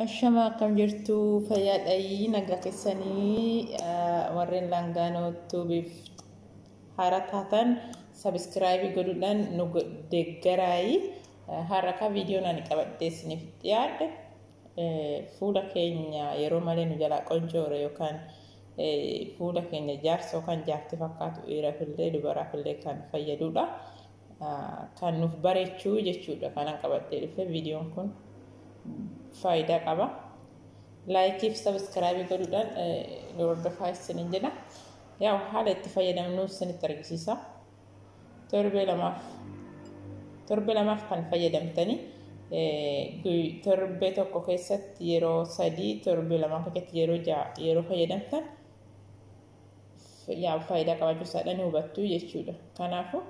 Ashama, akkam jirtu? Fayyaadhayi? Nagaa keessanii? Warreen Laangaanoo Tuubiif haaraa taatan subscribe godhuudhaan nu deeggaraayi. Har'a akka viidiyoon ani qabadhee isiniif dhiyaadhe fuula keenya yeroo malee nu jalaa qoncoore yookaan fuula keenya jaarsa yookaan jaartii fakkaatu dhiiraafillee dubaraafillee kan fayyadudha. Kan nuuf bareechuu jechuudha. Kanan qabadhee dhufe viidiyoon kun faayidaa qaba. Like fi subscribe godhuudhaan nu hordofaa isiniin jedha. Yaa, haala itti fayyadamnu isinitti argisiisa. Torbee lamaaf kan fayyadamtanii, torbee tokko keessatti yeroo sadii, torbee lamaa keessatti yeroo 6 yeroo fayyadamtan, yaa, faayidaa qabaachuu isaadha ni hubattu jechuudha. Kanaafuu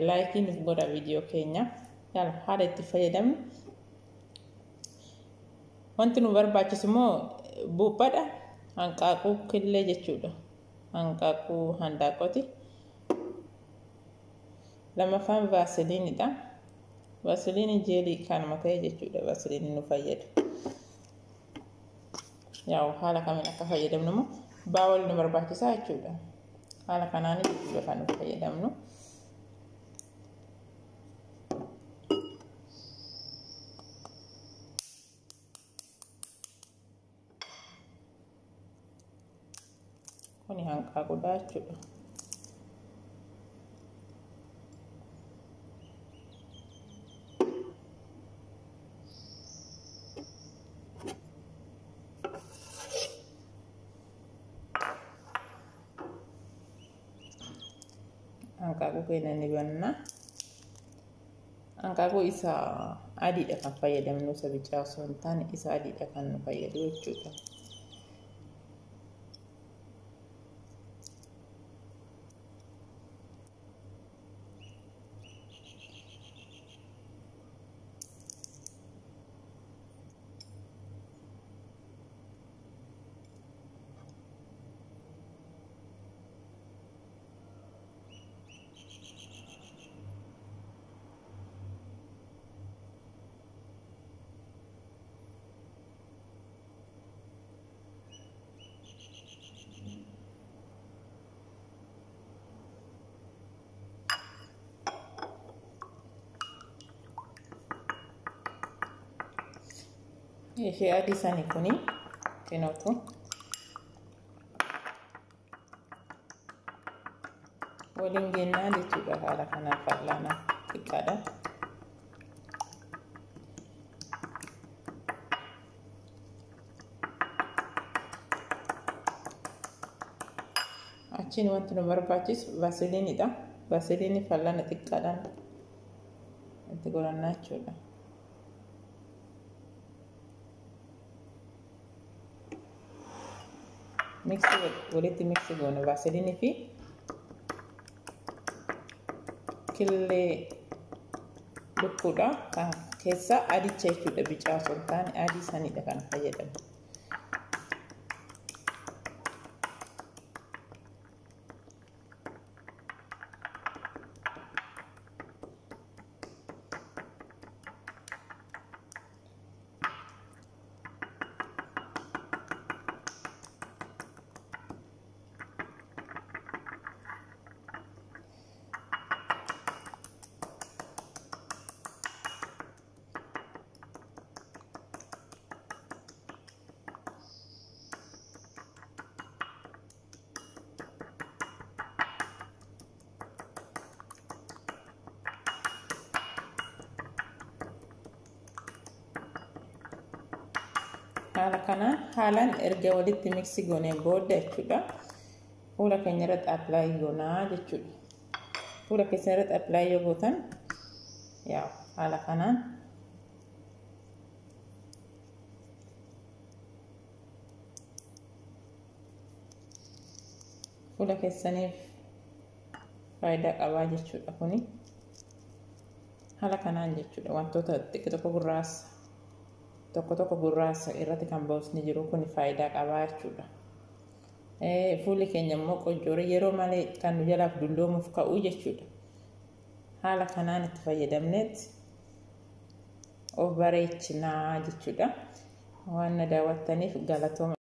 like nuuf godha viidiyoo keenya. Haala itti fayyadamnu. Wanti nu barbaachisu immoo buuphaadha. Hanqaaquu killee jechuudha. Hanqaaquu handaaqooti. Lammaffaan vaasiliinidha. Vaasiliinii jeelii kanuma ta'e jechuudha. Vaasiliinii nu fayyadu. Yaa'u, haala kamiin akka fayyadamnu immoo bowl nu barbaachisaa jechuudha. Haala kanaan jechuudha kan nu fayyadamnu. Kuni hanqaaquudha jechuudha. Hanqaaquu keenya ni banna. Hanqaaquu isa adiidha kan fayyadamnu, isa bicaa osoo hin taane isa adiidha kan nu fayyadu jechuudha. Ishee adii sanii kuni kinootu waliin gennaa jechuudha. Haala kanaan fal'aana xiqqaadha. Achiin wanti nu barbaachisu vaasiliinidha. Vaasiliinii fal'aana xiqqaadhaan itti godhannaa jechuudha. Mix, walitti mix goona vaasiliinii fi killee lukkuudha. Kan keessa adicha jechuudha, bicaa osoo hin taane adii sanidha kan fayyadamu. Haala kanaan haalaan erga walitti mix gooneen booda jechuudha. Fuula keenya irratti apply goonaa jechuudha. Fuula keessan irratti apply yoo gootan, yaa, haala kanaan fuula keessaniif faayidaa qabaa jechuudha kuni. Haala kanaan jechuudha, wantoota xiqqoo tokko gurraasa tokko tokko gurraasa irratti kan ba'us ni jiru, kun faayidaa qabaa jechuudha. Fuulli keenya immoo qoncooree yeroo malee kan nu jalaaf dulloomuuf ka'u jechuudha. Haala kanaan itti fayyadamneet of bareechinaa jechuudha. Waan na daawwattaniif galatooma.